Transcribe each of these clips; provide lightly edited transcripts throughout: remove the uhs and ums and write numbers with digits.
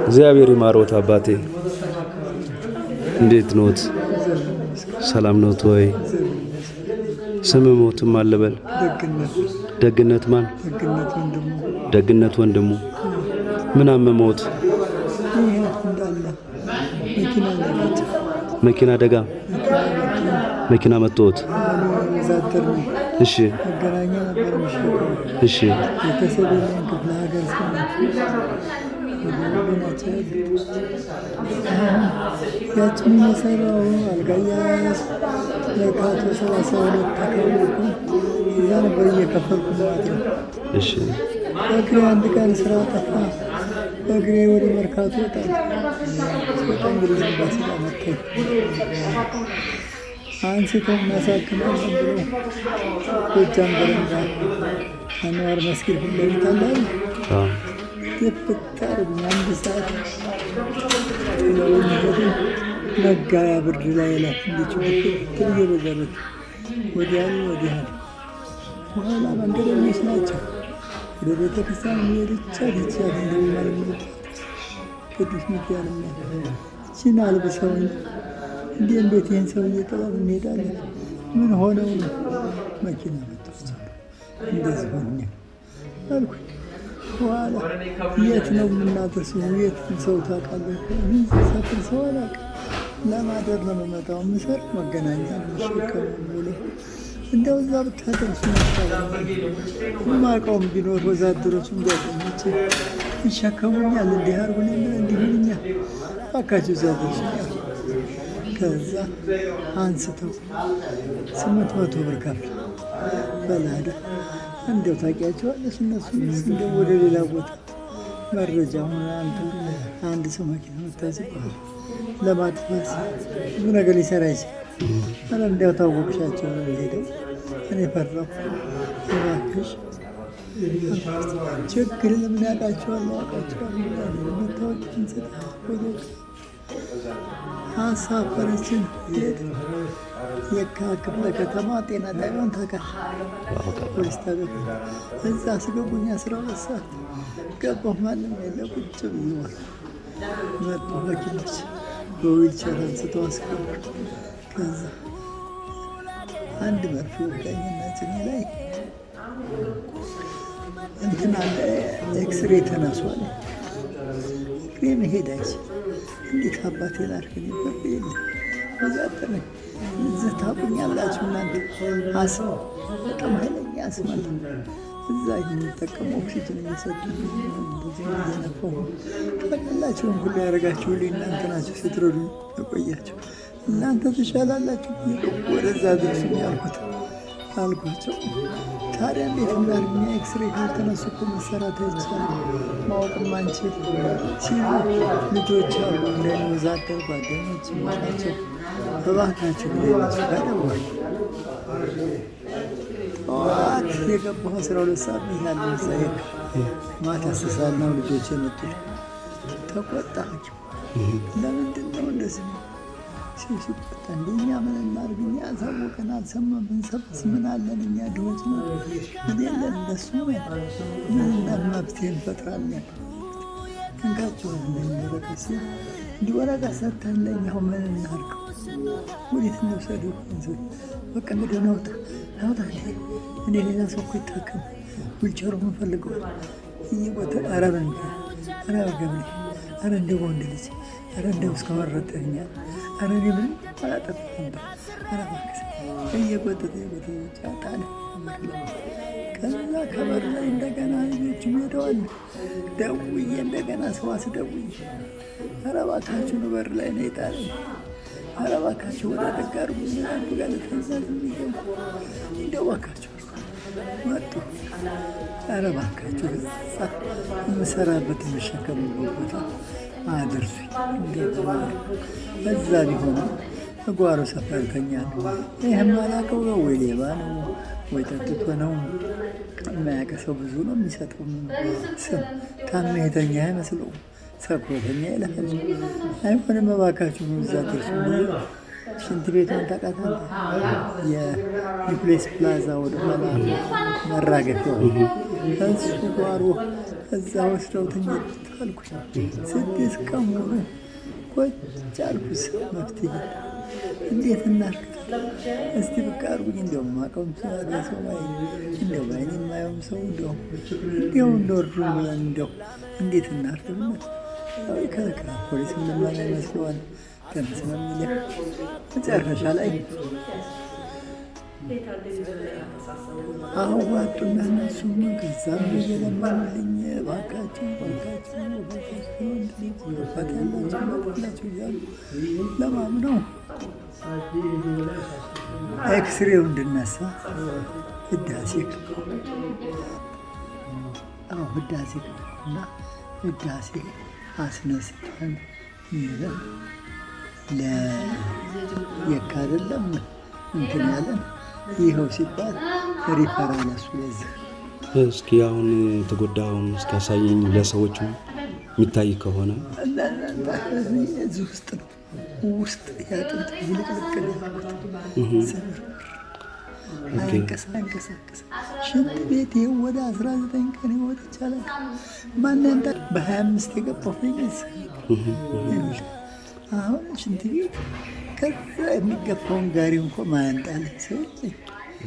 እግዚአብሔር ይማሮት አባቴ። እንዴት ኖት? ሰላም ኖት ወይ? ስም ሞትም አለበል ደግነት። ደግነት ማን? ደግነት ወንድሙ። ደግነት ወንድሙ። ምን አመመዎት? ይህ እንዳለ መኪና ነገጭ። መኪና አደጋ? መኪና መጥቶት? ወዛደር ነው። እሺ። መገናኛ ነበር የሚሸከመው። እሺ። ቤተሰብ የለኝ፣ ክፍለ ሀገር ሰው ነኝ። ወደ ናቸው ያሉት። አሁን ያችን የሰራው አልጋ እያያዝኩ መርካቶ 32 ተከልኩ፣ እዛ ነበር እየከፈልኩ ማለት ነው። እሺ። በእግሬ አንድ ቀን ስራ ጠፋ። በእግሬ ወደ መርካቶ ወጣለሁ። ስወጣ እንግሊዝ ኤምባሲ ጋር መታኝ። አንስተው እናሳክማለን ብለው ጎጃም በረንዳ አንዋር መስጊድ ፊት ለፊት አለ አይደል? አዎ። ድፍት አደረጉኝ። አንድ ሰዓት ጥለውኝ ሄዱ። ነጋ። ያ ብርድ ላይ ላይ እንዲች ድፍት ብዬ በዘበት ወዲያ ወዲህ አለ። በኋላ መንገደኞች ናቸው። ወደ ቤተ ክርስቲያን የሚሄድ ይቻት ይቻት እንደሚማር ቅዱስ ሚካኤል እችን አልብሰውኝ እንዴ እንዴት ይህን ሰውዬ ጥለን እንሄዳለን? ምን ሆነው ነው? መኪና መጥቶ እንደዚህ ሆኜ አልኩኝ። በኋላ የት ነው የምናደርሰው? የት ሰው ታውቃለህ? እኔ ሰፈር ሰው አላውቅም። ለማደር ነው የምመጣው። የምሰራው መገናኛ ነው የምሸከመው የምውለው። እንደው እዛ ብታደርሱ ይሻላል። የማውቀውም ቢኖር ወዛደሮቹም ጓደኞቼ ይሸከሙኛል። እንዲህ አድርጉልኝ፣ እንዲህ ሆኑኛል። እባካችሁ እዛ ደርሱኝ አልኩ። ከዛ አንስተው 800 ብር ከፍለው በላዳ እንደው ታውቂያቸዋለሽ እነሱ እንደው ወደ ሌላ ቦታ መረጃ አሁን አንተ አንድ ሰው መኪና መታ ሲባል ለማጥፋት ብዙ ነገር ሊሰራ ይችላል። ኧረ እንዲያው ታወቅሻቸው ነው የሄደው። እኔ ፈራሁ። እባክሽ ችግር ለምን ያውቃቸዋለሁ አውቃቸዋለሁ መታወቂያ እንሰጥ ወደ አሳፈረችን። ሄድን። የካ ክፍለ ከተማ ጤና ጣቢያውን ታውቃለህ? ፖሊስ ጣቢያ እዛ አስገቡኝ። 12 ሰዓት ገባሁ። ማንም የለ፣ ቁጭ ብዬ ዋልኩ። መጡ ሐኪሞች በዊልቸር አንስተው አስገቡ። ከዛ አንድ መርፌ ወጋኝና ጭኔ ላይ እንትን አለ፣ ኤክስሬ ተነሷል። እግሬ መሄድ አይችል። እንዴት አባቴ ላድርግ? እኔ ብር የለ፣ ወዛደር ነኝ። እዚህ ታውቁኛላችሁ እናንተ። አስም በጣም ኃይለኛ አስም አለ። እዛ የምጠቀመው ኦክሲጅን እየሰጡኝ እንደዚህ እየነፋሁ ታውቃላችሁ። ሁሉ ያደረጋችሁልኝ እናንተ ናችሁ። ስትረዱ የቆያችሁ እናንተ ትሻላላችሁ። ወደዛ ድርሱኝ ያልኩት አልኳቸው። ታዲያ እንዴት እናድርግ? እኛ ኤክስሬ ካልተነሱ እኮ መሰራት አይቻልም፣ ማወቅም አንችል ሲሉ ልጆች አሉ እንደኔ ወዛደር ጓደኞች ናቸው። እባካችሁ ብለው እነሱ ጋር ደወሉ። ጠዋት የገባሁ 12 ሰዓት ብያለሁ። እዛ የካ ማታ 6 ሰዓት ነው ልጆች የመጡት። ተቆጣ ሐኪሙ። ለምንድን ነው እንደዚህ ሲል ሲቆጣ፣ እንደ እኛ ምን እናድርግ? እኛ ያሳወቀን አልሰማን ብንሰማስ ምን አለን? እኛ ድሆች ነን፣ ምን የለን እንደሱ ምን መፍትሄ እንፈጥራለን? እንካችሁ ወረቀት ሲል እንዲህ ወረቀት ሰጥተን ለእኛው ምን እናድርገው? ወዴት እንውሰደው? በቃ እንግዲህ ናውጣ ናውጣ። እኔ ሌላ ሰው እኮ ይታከም ዊልቸሩ እንፈልገዋል። እየቆተ ኧረ በሚካኤል፣ ኧረ በገብርኤል፣ ኧረ እንደው በወንድ ልጅ፣ ኧረ እንደው እስካሁን ረድተኸኛል፣ ኧረ እኔ ምንም አላጠፋሁም፣ ኧረ እባክህ እየጎተተ እየጎተተ ብቻ ጣለ በር ላይ። ከዛ ከበር ላይ እንደገና ልጆቹም ሄደዋል። ደውዬ እንደገና ሰው አስደውዬ ኧረ እባካችሁን በር ላይ ነው የጣለኝ። ኧረ እባካችሁ ወደ ጥግ አድርጉኝ፣ አንዱ ጋር ልተኛ ዝም ብዬ እንደው እባካችሁ መጡ። ኧረ እባካችሁ እዛ የምሰራበት የምሸከምበት ቦታ አድርሱኝ። እንደው እዛ ቢሆንም ጓሮ ሰፈር እተኛለሁ። ይህም አላውቀው ነው ወይ ሌባ ነው ወይ ጠጥቶ ነው። የማያውቅ ሰው ብዙ ነው የሚሰጠው ስም። ታመህ የተኛ አይመስለውም። ሰክሮ ተኛ ይልሃል። አይሆንም እባካችሁ እዛ ድርሱ። ሽንት ቤቷን ታውቃታለህ? የኒኩሌስ ፕላዛ ወደኋላ መራገፊያው እሱ ጓሮ እዛ ወስደው ተኝት አልኩኝ። 6 ቀን ሙሉ ቁጭ አልኩ። መፍትሄ እንዴት እናድርግ? እስቲ ብቅ አድርጉኝ። እንደው የማውቀውም ሰው አለ ሰው ባይ እንደው ባይኔ የማየውም ሰው እንደው እንደወርዱ ብለን እንደው እንዴት እናድርግ ብለን ያው ይከለክላል። ፖሊስ ምንም ይመስለዋል። ተነስ ነው የሚልህ። መጨረሻ ላይ አዋጡና እነሱም ከዛም እየለመኑልኝ እባካችሁ እባካችሁ እባካችሁ አባት ያላችሁ እናት ያላችሁ እያሉ ለማምነው ኤክስሬው እንድነሳ ህዳሴ ገባሁ። አዎ ህዳሴ ገባሁ እና ህዳሴ አስነስተን ይዘን ለየካ አይደለም እንትን ያለን ይኸው ሲባል ሪፈራል እሱ ለዚህ። እስኪ አሁን የተጎዳውን እስኪ ያሳየኝ ለሰዎቹ የሚታይ ከሆነ። እዚህ ውስጥ ነው፣ ውስጥ ያጥንት ውልቅልቅ ነው ያልኩት። ስብርብር አያንቀሳቅስ ሽንት ቤት ይኸው ወደ 19 ቀን ወጥቼ አላውቅም። ማን ያምጣ? በ25 የገባሁ ነኝ እዚህ። አሁን ሽንት ቤት ከዛ የሚገፋውን ጋሪ እንኳ ማያንጣልኝ ሰው የለኝ።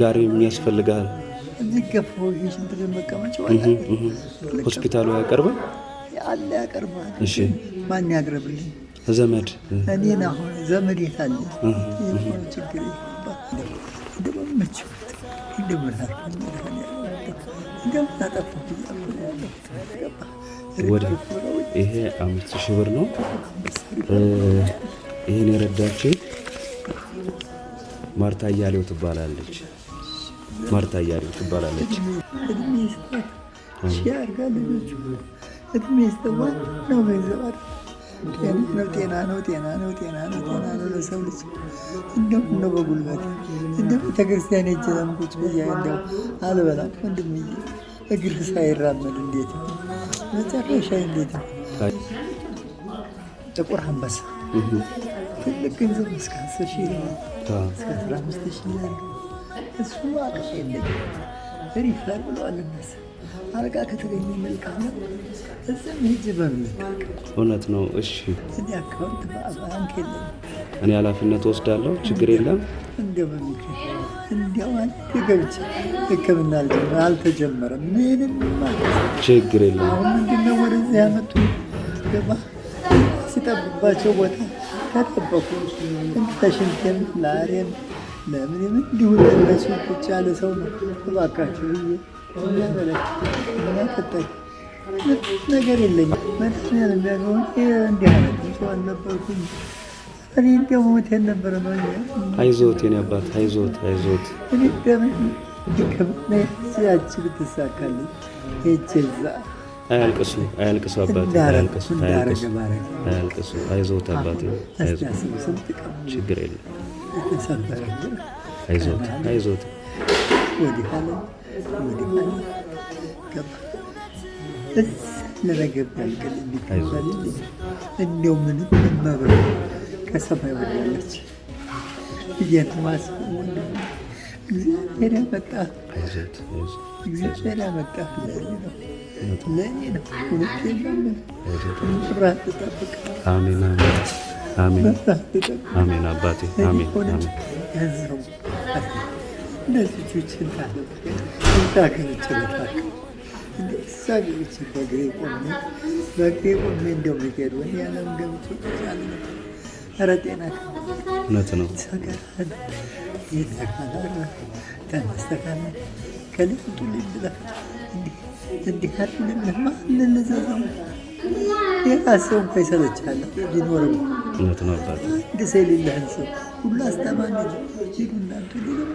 ጋሪ የሚያስፈልጋል። የሚገፋው ይሄ ሽንት ቤት መቀመጫው አለ አይደል? ሆስፒታሉ ያቀርባል? አለ፣ ያቀርባል። እሺ። ማን ያቅርብልኝ? ዘመድ? እኔን አሁን ዘመድ የት አለ? ይሄ እኮ ነው ችግር። እንደው በምችሉት እንደው ምን አልኩኝ መድኃኒዓለም እንደው ምን አጠፋሁ እያልኩ ነው ያለሁት። ገባህ? ወደ ይሄ 5000 ብር ነው። ይሄን የረዳችው ማርታ እያሌው ትባላለች። ማርታ እያሌው ትባላለች። እድሜ ይስጣት፣ ሺህ ያርጋ ልጆቹ። እድሜ ይስጣት። ዋናው ገንዘብ አይደል፣ ጤና ነው፣ ጤና ነው፣ ጤና ነው፣ ጤና ነው፣ ጤና ነው ለሰው ልጅ። እንደው እንደው በጉልበት እንደው ቤተክርስቲያን ሄጄ ለምን ቁጭ ብዬ እንደው አልበላም ወንድምዬ። እግር ሳይራመድ እንዴት ነው መጨረሻ? እንዴት ነው? ጥቁር አንበሳ ትልቅ ገንዘብ እስከ 10,000 ይላል፣ እስከ 15,000 ይላል። እሱ አቅም የለኝም። refer ብለዋል እነሱ። አልጋ ከተገኘ መልካም ነው። እዛም ሄጄ በምን ልታከም? እውነት ነው። እሺ። እኔ account ባንክ የለኝም። እኔ ኃላፊነት ወስዳለሁ። ችግር የለም። እንደው በሚገርም እንዲያው አንድ ገብቼ ሕክምና አልተጀመረም ምንም አልተሰራም። ችግር የለም። አሁን ምንድነው ወደዚህ ያመጡኝ? ገባ ሲጠብባቸው ቦታ ተጠበቁ። ለሽንቴም ላሬም ለምንም እንዲሁ ለእነሱ ቁጭ ያለ ሰው ነው። እባካችሁ ብዬ የሚያበላኝ የሚያጠጣኝ ምንም ነገር የለኝም። መድኃኒዓለም ቢያውቀው እኔ እንዲህ አይነት ሰው አልነበርኩም። እኔ እንዲያው ሞቴን ነበረ ነው። አይዞት የኔ አባት፣ አይዞት፣ አይዞት። እኔ እንደምን ሕክምና ያቺ ብትሳካልኝ ሄጄ እዛ አያልቅሱ፣ አያልቅሱ አባቴ፣ እንዳረግ አያልቅሱ፣ አያልቅሱ፣ እንዳረገ ባረግ። አያልቅሱ። አይዞት አባቴ፣ እስቲ አይዞት። አስቡ ስንት ቀን ችግር የለም። የተሰበረ እግር አይዞት፣ አይዞት። ወዲህ አለ ወዲህ አለ ገባ እዛ ለነገር ቢያልቅልኝ ቢከፈልልኝ እንደው ምንም መብራት ከሰማይ ወርዳለች ብዬ ነው የማስበው። ወንድሜ እግዚአብሔር ያመጣ አይዞት፣ አይዞት። እግዚአብሔር ያመጣ ለእኔ ነው፣ ለእኔ ነው። እውነቴን ነው የምልህ። መብራት ትጠብቅ፣ አሜን፣ አሜን፣ አሜን፣ መብራት ትጠብቅ። አሜን አባቴ፣ አሜን፣ አሜን። ገንዘቡ እነዚህ ልጆችን ታለብቀ እዛ ገብቼ በታከም እዛ ገብቼ በእግሬ ቆሜ እንደው መቄዶንያ ዓለም ገብቼ ቁጭ አልልም። ኧረ ጤና እውነት ነው። ሰገራን የተካላረ ተነስተካለ ከልጡልኝ ብለህ እንዲህ እንዲህ አድርግልህ ማንን ልዘዘው? የራስ ሰው እንኳ ይሰለቻል ቢኖርም እውነት ነው አባቴ። አንድ ሰው የሌለህን ሰው ሁሉ አስተማሚ ነው። ሂዱ እናንቱ ልበል፣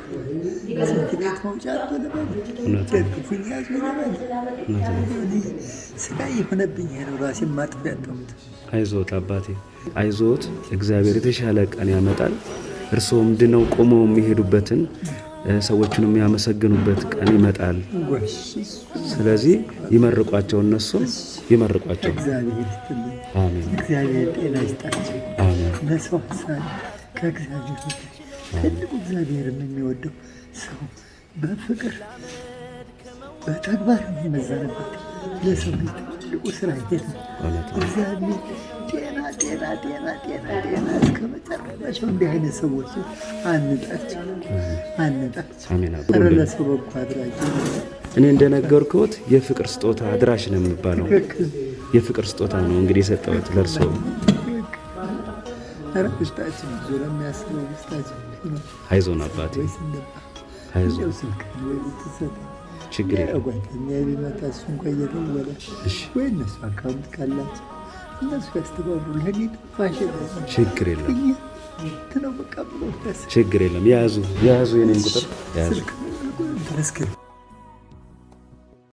ስንት ቤት መውጫ አጥቶ ልበል፣ እውነት ነው። ደግፉኝ ያዙ ልበል። እውነት ነው። እኔ ስቃይ የሆነብኝ ይሄ ነው። ራሴን ማጥፊያ ያጣሁት። አይዞት አባቴ፣ አይዞት። እግዚአብሔር የተሻለ ቀን ያመጣል። እርስዎም ድነው ቆመው የሚሄዱበትን ሰዎቹን የሚያመሰግኑበት ቀን ይመጣል። ጎሽ እሱ ስለዚህ ይመርቋቸው፣ እነሱም ይመርቋቸው። እግዚአብሔር ይስጥልኝ። አሜን፣ እግዚአብሔር ጤና ይስጣቸው። አሜን፣ ለሰው ሀሳቢ ከእግዚአብሔር በታች ትልቁ እግዚአብሔርም የሚወደው ሰው በፍቅር በተግባር የሚመዘንበት ለሰው ልጅ ትልቁ ስራ ይሄ ነው። እውነት ነው። እግዚአብሔር ጤና ጤና ጤና ጤና ጤና እስከ መጨረሻው እንዲህ አይነት ሰዎች አንጣቸው አንጣቸው። አሜን። ኧረ ለሰው በጎ አድራጊ ነው። እኔ እንደነገርኩት የፍቅር ስጦታ አድራሽ ነው የሚባለው። ትክክል። የፍቅር ስጦታ ነው እንግዲህ የሰጠሁት ለእርስዎ። ኧረ ውስጣችን ብዙ ነው የሚያስበው፣ ውስጣችን ብዙ ነው። አይዞን አባቴ፣ ወይስ እንደባ አይዞን፣ እንደው ስልክ ወይ ብትሰጠኝ ችግር የለም። ጓደኛ ቢመጣ እሱ እንኳ እየደወለ እሺ፣ ወይ እነሱ account ካላቸው እነሱ ያስተባብሩ። ለእኔ ፋሽን ችግር የለም፣ እንትን ነው በቃ ብሎ ደስ ችግር የለም። የያዙ የያዙ የኔን ቁጥር ያዙ። ስልክ እንትን እስክሪፕት